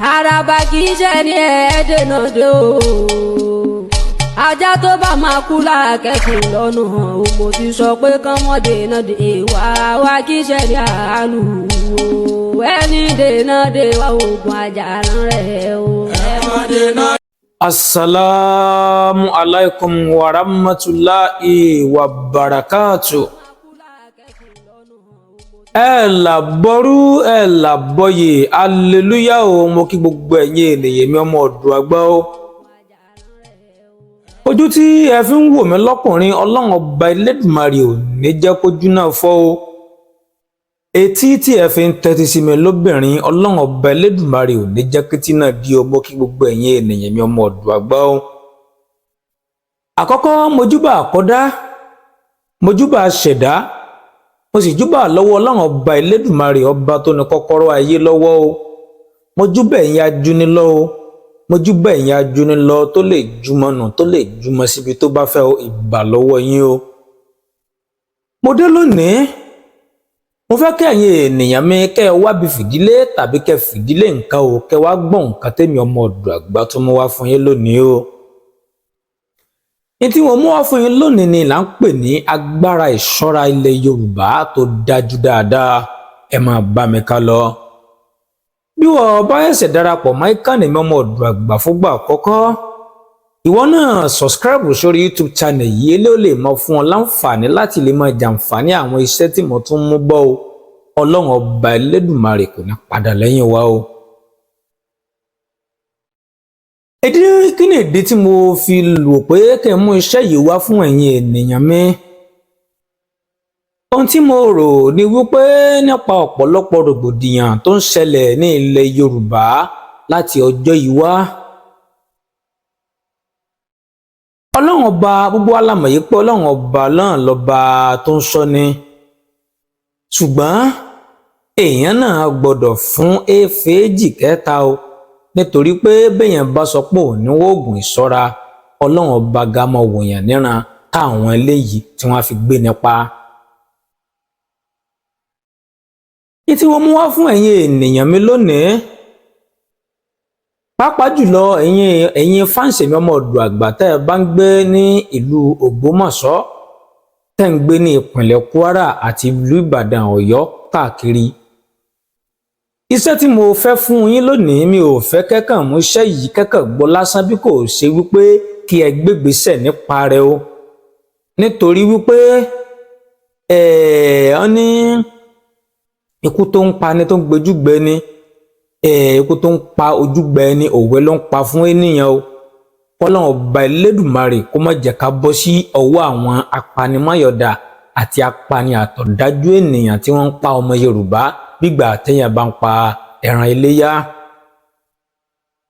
Àràbà kì í ṣe ní ẹ̀ẹ́dẹ̀nà dé o. Ajá tó bá máa kú láàkẹ́kùn lọ́nà o. Mo ti sọ pé kọ́mọdé náà dé wá wá kì í ṣe ní àálù o. Ẹni dènà dé wá oògùn àjàrán rẹ̀ o. Assalamu alaikum wa rahmatulahi wa barakatu. Ẹ là bọ́rú, ẹ là bọ́yè, aleluya o. Mo kí gbogbo ẹ̀yin ènìyàn mi, ọmọ ọ̀dọ̀ àgbà o. Ojú tí ẹ fi ń wò mí lọ́kùnrin, Ọlọ́run Ọba Elédùmarè ò ní jẹ́ kójú náà fọ́ o. Etí tí ẹ fi ń tẹ́tí sí mi lóbìnrin, Ọlọ́run Ọba Elédùmarè ò ní jẹ́ kétí náà di o. Mo kí gbogbo ẹ̀yin ènìyàn mi, ọmọ ọ̀dọ̀ àgbà o. Àkọ́kọ́, mojúbà àkọ́dá, mojúbà ṣẹ̀dá, mo sì júbà lọ́wọ́ Ọlọ́run Ọba Elédùmarè, ọba tó ní kọ́kọ́rọ́ ayé lọ́wọ́ o. Mojúbà ẹ̀yin ajúnilọ́ o, mojúbà ẹ̀yin ajúnilọ́ tó lè jùmọ̀ nù, tó lè jùmọ̀ síbi tó bá fẹ́ o. Ìbà lọ́wọ́ yín o. Mo dé lónìí, mo fẹ́ kẹ́ ẹ̀yin ènìyàn mi kẹ́ ẹ wábi fìdílé tàbí kẹ́ fìdílé nǹkan o, kẹ́ wá gbọ́ nǹkan tẹ́mi ọmọ ọ̀dọ̀ àgbà tó mú wá fún yín lónìí o. Ní tí mo mú wá fún yín lónìí ni là ń pè ní agbára ìṣọ́ra ilẹ̀ Yorùbá tó dájú dáadáa. Ẹ máa bá mi ká lọ. Bí wọ́n bá ṣẹ̀ṣẹ̀ darapọ̀ mọ́ ìkànnì mi, ọmọ ọ̀dọ̀ àgbà, fúngbà àkọ́kọ́, ìwọ náà subscribe sórí YouTube channel yìí. Eléyìí ó lè mọ fún ọ láǹfààní láti lè máa jàǹfààní àwọn iṣẹ́ tí mo tún mú bọ́ o. Ọlọ́run Ọba Elédùmarè kò ní padà lẹ́yìn wa o. Ìdí kí ni ìdí tí mo fi lò pé kí n mú iṣẹ́ yìí wá fún ẹ̀yin ènìyàn mi? Ohun tí mo rò ni wípé nípa ọ̀pọ̀lọpọ̀ rògbòdìyàn tó ń ṣẹlẹ̀ ní ilẹ̀ Yorùbá láti ọjọ́ yìí wá. Ọlọ́run Ọba, gbogbo wa la mọ̀ yìí pé Ọlọ́run Ọba náà lọ́ba tó ń ṣọ́ni. Ṣùgbọ́n èèyàn náà gbọ́dọ̀ fún éfèéjì kẹta o, nítorí pé béèyàn bá sọ pé òní oògùn ìṣọ́ra, Ọlọ́run Ọba ga mọ wòyàn níran táwọn eléyìí tí wọ́n fi gbé nípa. Ní tí wọ́n mú wá fún ẹ̀yin ènìyàn mi lónìí, pàápàá jùlọ ẹ̀yin fáǹsì mi, ọmọ ọ̀dọ̀ àgbà, tẹ́ ẹ bá ń gbé ní ìlú Ògbómọ̀ṣọ́, tẹ́ ń gbé ní ìpínlẹ̀ Kwara àti ìlú Ìbàdàn, Ọ̀yọ́ káàkiri. Iṣẹ́ tí mo fẹ́ fún yín lónìí, mi ò fẹ́ kẹ́kàn mú iṣẹ́ yìí kẹ́kàn gbọ́ lásán, bí kò ṣe wípé kí ẹ gbégbèsè nípa rẹ̀ o. Nítorí wípé ẹ̀ ọ́n ní ikú tó ń pa ni tó ń gbójúgbẹ ni, ikú tó ń pa ojúgbẹ ni, òwe ló ń pa fún ènìyàn o. Kọ́lọ́run Ọba Elédùmarè kó má jẹ́ ká bọ́ sí ọwọ́ àwọn apanimáyọ̀dà àti apani àtọ̀dájú ènìyàn tí wọ́n ń pa ọmọ Yorùbá gbígbà téèyàn bá ń pa ẹran iléyá.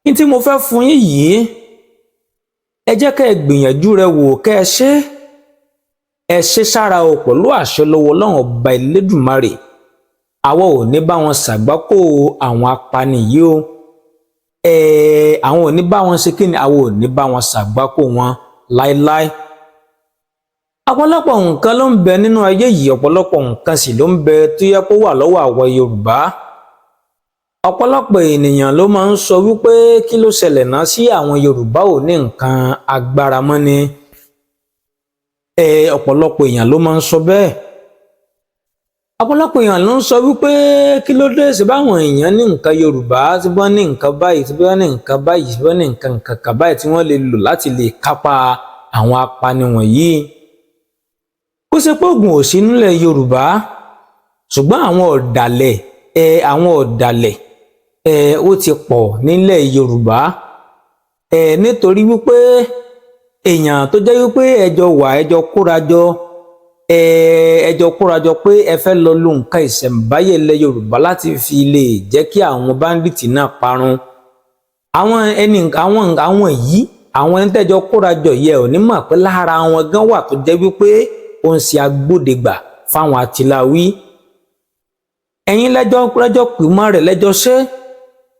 Ní tí mo fẹ́ fún yín yìí, ẹ jẹ́ kẹ́ ẹ gbìyànjú rẹ̀ wò, kẹ́ ẹ ṣe ẹ ṣe sára o, pẹ̀lú àṣẹ lọ́wọ́ Ọlọ́run Ọba Elédùmarè. Àwa ò ní bá wọn ṣàgbákò àwọn apani yìí o. Àwọn ò ní bá wọn ṣe kí ni, àwọn ò ní bá wọn ṣàgbákò wọn láéláé. Ọ̀pọ̀lọpọ̀ nǹkan ló ń bẹ nínú ayé yìí, ọ̀pọ̀lọpọ̀ nǹkan sì ló ń bẹ tó yẹ kó wà lọ́wọ́ àwọn Yorùbá. Ọ̀pọ̀lọpọ̀ ènìyàn ló máa ń sọ wípé kí ló ṣẹlẹ̀ náà sí àwọn Yorùbá ò ní nǹkan agbára mọ́ ni. Ọ̀pọ̀lọpọ̀ èèyàn ló máa ń sọ bẹ́ẹ̀. Ọ̀pọ̀lọpọ̀ èèyàn ló ń sọ wípé kí ló dé sí báwọn èèyàn ní nǹkan Yorùbá, tí wọ́n ní nǹkan báyìí, tí wọ́n ní nǹkan báyìí, tí wọ́n ní nǹkan nǹkan báyìí tí wọ́n lè lò láti lè kápá àwọn apani wọ̀nyí. Ó ṣe pé oògùn ò sí nílẹ̀ Yorùbá, ṣùgbọ́n àwọn ọ̀dàlẹ̀ àwọn ọ̀dàlẹ̀ ó ti pọ̀ nílẹ̀ Yorùbá, nítorí wípé èèyàn tó jẹ́ wípé ẹjọ́ wà, ẹjọ́ kórajọ, ẹjọ́ kórajọ pé ẹ fẹ́ lọ lo nǹkan ìṣẹ̀ǹbáyé ilẹ̀ Yorùbá láti fi lè jẹ́ kí àwọn báńdíìtì náà parun. Àwọn ẹni àwọn yìí, àwọn ẹni tẹ́jọ́ kórajọ yẹ ò ní mọ̀ pé lára wọn gan wà tó jẹ́ wípé ó ń ṣe agbódegbà fáwọn àtìláwí. Ẹ̀yin lẹ́jọ́ pìmọ́ rẹ̀, lẹ́jọ́ ṣe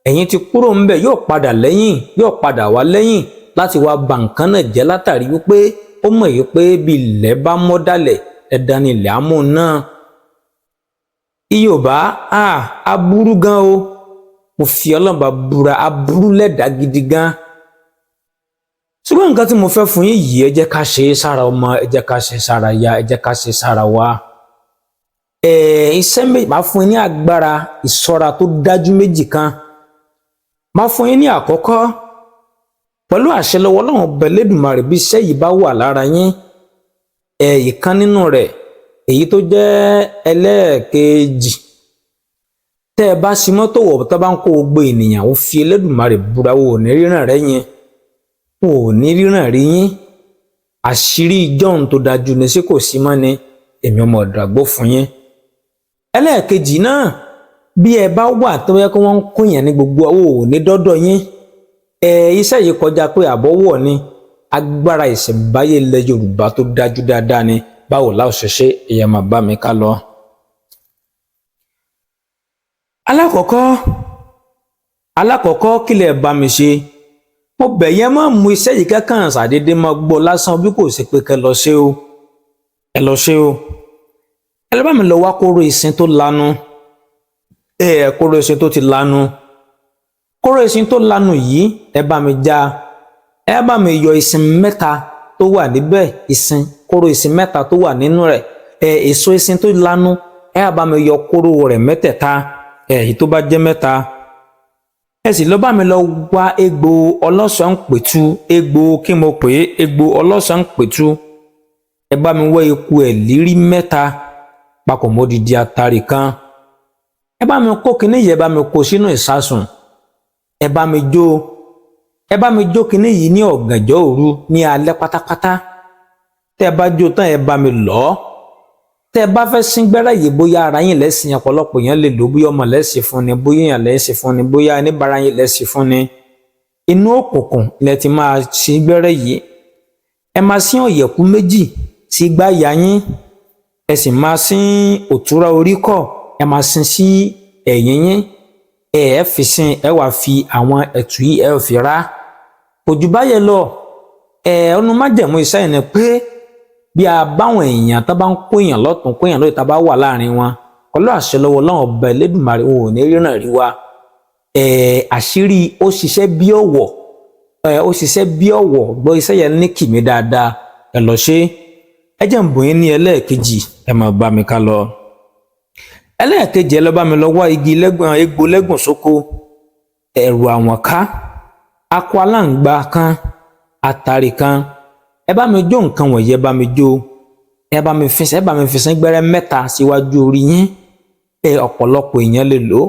ẹ̀yin ti kúrò ńbẹ̀, yóò padà lẹ́yìn, yóò padà wá lẹ́yìn láti wá ba nǹkan náà jẹ́, látàrí wípé ó mọ̀ yìí pé bí ilẹ̀ bá mọ́ dálẹ̀, dandan ni ilẹ̀ á mú náà. Yorùbá a burú gan o. Mo fi Ọlọ́run bá búra, aburú lẹ́dàá gidi gan. Ṣùgbọ́n nǹkan tí mo fẹ́ fún yín yìí, ẹ jẹ́ ká ṣe é sára ọmọ, ẹ jẹ́ ká ṣe é sára ya, ẹ jẹ́ ká ṣe é sára wa. Iṣẹ́ méjì máa fún yín ní agbára ìṣọ́ra tó dájú méjì kan. Máa fún yín ní àkọ́kọ́ pẹ̀lú àṣẹ lọ́wọ́ Ọlọ́run ọba Elédùmarè, bí iṣẹ́ yìí bá wà lára yín, ìkan nínú rẹ̀, èyí tó jẹ́ ẹlẹ́ẹ̀kejì, tẹ́ ẹ bá ṣi mọ́tò wọ̀, tó bá ń kó gbogbo ènìyàn, ó fi Elédùmarè búra, wò ní ríran rẹ̀ yẹn, wọn ò ní ríran rí yín. Àṣírí ìjọ́un tó dájú ní sí kò sí mọ́ ni èmi ọmọ ọ̀dọ̀ àgbò fún yín. Ẹlẹ́ẹ̀kejì náà, bí ẹ bá wà tó yẹ kó wọ́n ń kó yẹn ní gbogbo owó ò ní dọ́dọ̀ yín. Iṣẹ́ yìí kọjá pé àbọ̀wọ̀ ni, agbára ìṣẹ̀ǹbáyé ilẹ̀ Yorùbá tó dájú dáadáa ni. Báwo la ó ṣe ṣe? Ìyẹn máa bá mi ká lọ. Alákọ̀ọ́kọ́, kílẹ̀ bá mi ṣe? Mo bẹ̀ yẹn, má mú iṣẹ́ yìí kankan ṣàdédé máa gbọ́ lásán, bí kò ṣe pé kẹ́ lọ ṣe o. Ẹ lọ ṣe o. Ẹ lọ bá mi lọ wá kóró ìsìn tó lanu. Kóró ìsìn tó ti lanu, kóró ìsìn tó lanu yìí, ẹ bá mi já, ẹ bá mi yọ ìsìn mẹ́ta tó wà níbẹ̀, ìsìn kóró ìsìn mẹ́ta tó wà nínú rẹ̀. Èso ìsìn tó lanu, ẹ bá mi yọ kóró rẹ̀ mẹ́tẹ̀ẹ̀ta, èyí tó bá jẹ́ mẹ́ta. Ẹ sì lọ bá mi lọ wá egbò ọlọ́sàn pẹ̀tù. Egbò kí mo pè é? Egbò ọlọ́sàn pẹ̀tù. Ẹ bá mi wá eku ẹ̀ lírí mẹ́ta papọ̀ mọ́ odidi atare kan. Ẹ bá mi kó kinní yìí, ẹ bá mi kó sínú ìsasùn, ẹ bá mi jó, ẹ bá mi jó kinní yìí ní ọ̀gànjọ́ òru, ní alẹ́ pátápátá. Tẹ́ ẹ bá jó tán, ẹ bá mi lọ̀ ọ́. Tẹ́ ẹ bá fẹ́ sín gbẹ́rẹ́ yìí, bóyá ara yín lẹ́sìn, ọ̀pọ̀lọpọ̀ èèyàn lè lò, bóyá ọmọ lẹ́sìn fún ni, bóyá èèyàn lẹ́sìn fún ni, bóyá oníbàárà yín lẹ́sìn fún ni, inú òkùnkùn lẹ ti máa sín gbẹ́rẹ́ yìí. Ẹ máa sín ọ̀yẹ̀kú méjì sí gbáyà yín, ẹ sì máa sín òtúrá orí kọ̀, ẹ máa sín sí ẹ̀yìn yín. Ẹ fi sín, ẹ wàá fi àwọn ẹ̀tù yìí, ẹ fi rá. Kò jù báyẹn lọ. Ọ̀nà májẹ̀mú iṣẹ́ yẹn ni pé bí a báwọn èèyàn tó bá ń kó èèyàn lọ́tún, kó èèyàn lóye, tá a bá wà láàrin wọn, pẹ̀lú àṣẹ lọ́wọ́ Ọlọ́run ọba Elédùmarè, wọn ò ní ríran rí wa. Àṣírí ó ṣiṣẹ́ bí ọ̀wọ̀, ó ṣiṣẹ́ bí ọ̀wọ̀. Gbọ́ iṣẹ́ yẹn ní kìmí dáadáa, ẹ lọ ṣe. Ẹ jẹ́ ń bò yín ní ẹlẹ́ẹ̀kejì, ẹ máa bá mi ká lọ. Ẹlẹ́ẹ̀kejì, ẹ lọ bá mi lọ wá igi lẹ́gbọ̀n, egbò lẹ́gbọ̀n sóko, ẹ̀rù àwọn ká, akọ aláǹgbá kan, àtàrí kan. Ẹ bá mi jó nǹkan wọ̀nyí, ẹ bá mi jó, ẹ bá mi fi, ẹ bá mi fi sín gbẹ́rẹ́ mẹ́ta síwájú orí yín. Ọ̀pọ̀lọpọ̀ èèyàn lè lò ó.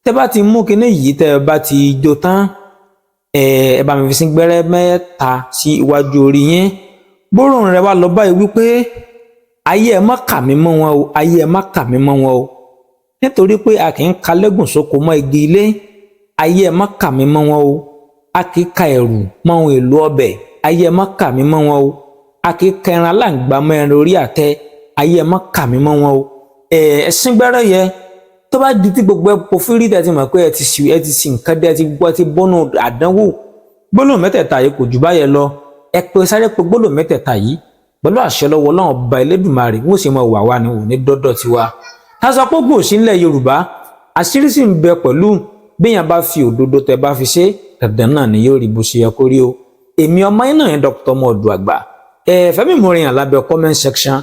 Tẹ́ bá ti mú kinní yìí, tẹ́ bá ti jó tán, ẹ bá mi fi sín gbẹ́rẹ́ mẹ́ta sí iwájú orí yín. Gbólóhùn rẹ̀ wá lọ báyìí wípé: ayé, ẹ má kà mí mọ́ wọn o, ayé, ẹ má kà mí mọ́ wọn o, nítorí pé a kì í ka lẹ́gùn sóko mọ́ igi ilé. Ayé, ẹ má kà mí mọ́ wọn o. A kì í ka ẹ̀rù mọ́ ohun èlò ọbẹ̀. Ayé, ẹ má kà mí mọ́ wọn o. A kì í ka ẹran aláǹgbá mọ́ ẹran orí àtẹ. Ayé, ẹ má kà mí mọ́ wọn o. Ẹ̀sìn gbẹ́rẹ́ yẹ, tó bá di tí gbogbo ẹ kò fírí, tẹ́ ti mọ̀ pé ẹ ti sì nǹkan dé, ẹ ti gbọ́, ẹ ti bọ́nú àdánwò, gbólóhùn mẹ́tẹ̀ẹ̀ta yìí, kò jù báyẹn lọ. Ẹ pé sáré pé gbólóhùn mẹ́tẹ̀ẹ̀ta yìí, pẹ̀lú àṣẹ lọ́wọ́ Ọlọ́run ọba Elédùmarè, wọ́n sì máa wà wá ní òní dọ́dọ̀ tiwa. Tá a sọ pé gbòòsí ńlẹ̀ Yorùbá, àṣírí sì ń bẹ pẹ̀lú. Béèyàn bá fi òdodo tẹ bá fi ṣe, dandan náà ni yóò rí bó ṣe yẹ kó rí o. Èmi ọmọ yín náà yẹn, Dr. Ọmọ Ọ̀dọ̀ Àgbà. Ẹ fẹ́mi mo rìn lábẹ́ comment section,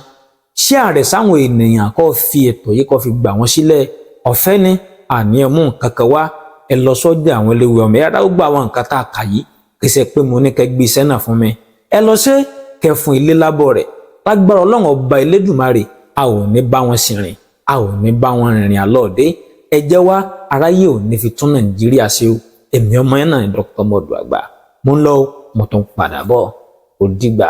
ṣé àrẹ sáwọn ènìyàn kó fi ètò yìí, kó fi gbà wọ́n sílẹ̀. Ọ̀fẹ́ ni, àní ẹ mú nǹkan kan wá. Ẹ lọ sọ́jà àwọn eléwé ọmọ ẹ rà gbọ́ àwọn nǹkan tá a kà yìí. Kì í ṣe pé mo ní kẹ́ gbé iṣẹ́ náà fún mi. Ẹ lọ ṣe, kẹ́ fún ilé lábọ̀ rẹ̀. Lágbára Ọlọ́run ọba Elédùmarè, a ò ní bá wọn sì rìn, a ò ní bá wọn rìnrìn àlọ́ọ̀dé. Ẹ jẹ́ wá, aráyé ò ní fi tún Nàìjíríà ṣe o. Èmi ọmọ yẹn náà ni Dr. Ọmọ Ọ̀dọ̀ Àgbà. Mo ń lọ, mo tún padà bọ̀. Ó dìgbà.